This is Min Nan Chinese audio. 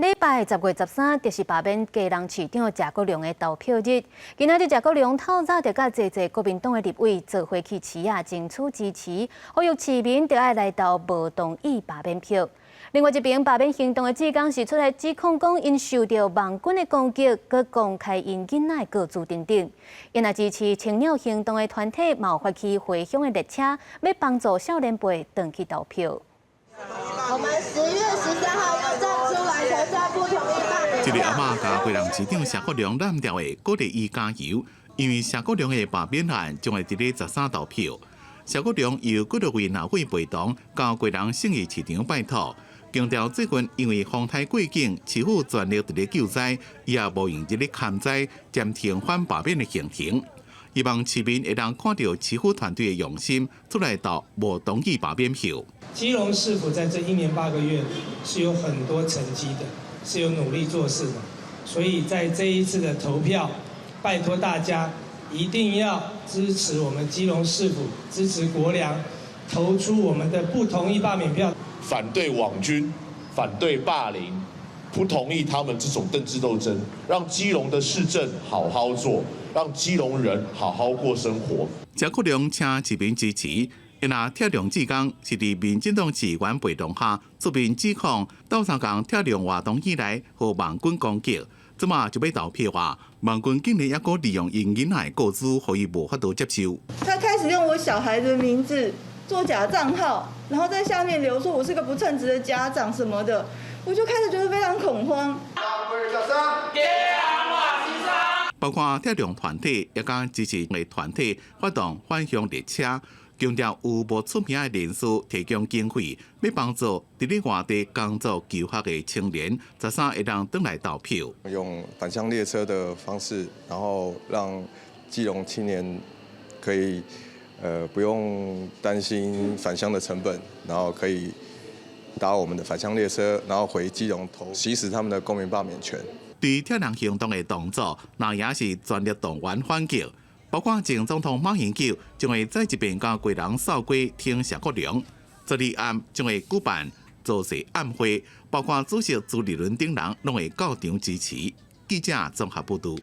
禮拜10月13，就是罷免基隆市長謝國樑的投票日。今仔日謝國樑透早就佮濟濟國民黨的立委做伙去市仔爭取支持，呼籲市民著愛來投無同意罷免票。另外一邊，罷免行動的志工是出來指控講，𪜶受著網軍的攻擊，閣公開𪜶囡仔的個資等等。𪜶若支持青鳥行動的團體，嘛有發起回鄉的列車，欲幫助少年輩轉去投票。我們10月13號要站出來投下不同意罷免。這個阿嬤共基隆市長謝國樑攬掉的鼓勵伊加油，因為謝國樑的罷免案將會佇咧十三投票。謝國樑由幾多位立委陪同到基隆信義市場拜託，強調最近因為風颱過境，市府全力佇咧救災，伊也無閒佇咧勘災暫停反罷免的行程。希望市民會當看著市府團隊的用心，出來投無同意罷免票。基隆市府在這一年8個月是有很多成績的，是有努力做事的，所以在這一次的投票，拜託大家一定要支持我們基隆市府，支持國樑，投出我們的不同意罷免票。反對網軍，反對霸凌，不同意他們這種政治鬥爭，讓基隆的市政好好做，讓基隆人好好過生活。謝國樑請市民支持，𪜶若鐵龍志工是佇民進黨市議員陪同下出面指控，鬥相共鐵龍活動以來予網軍攻擊，這馬就欲投票啊！網軍竟然猶閣利用𪜶囡仔的個資，予伊無法度接受。他開始用我小孩的名字做假賬號，然後在下面留說我是個不稱職的家長什麼的，我就開始覺得非常恐慌。包括鐵龍團體，也佮支持的團體發動返鄉列車，強調有無出名的人士提供經費，欲幫助佇咧外地工作求學的青年，十三會當轉來投票。用返鄉列車的方式，然後讓基隆青年可以不用擔心返鄉的成本，然後可以搭我們的返鄉列車，然後回基隆投，行使他們的公民罷免權。對鐵龍行動的動作，那也是全力動員反擊。包括前總統馬英九將會再一遍共基隆掃街挺謝國樑，昨日暗將會舉辦造勢暗會，包括主席朱立倫等人攏會到場支持。記者綜合報導。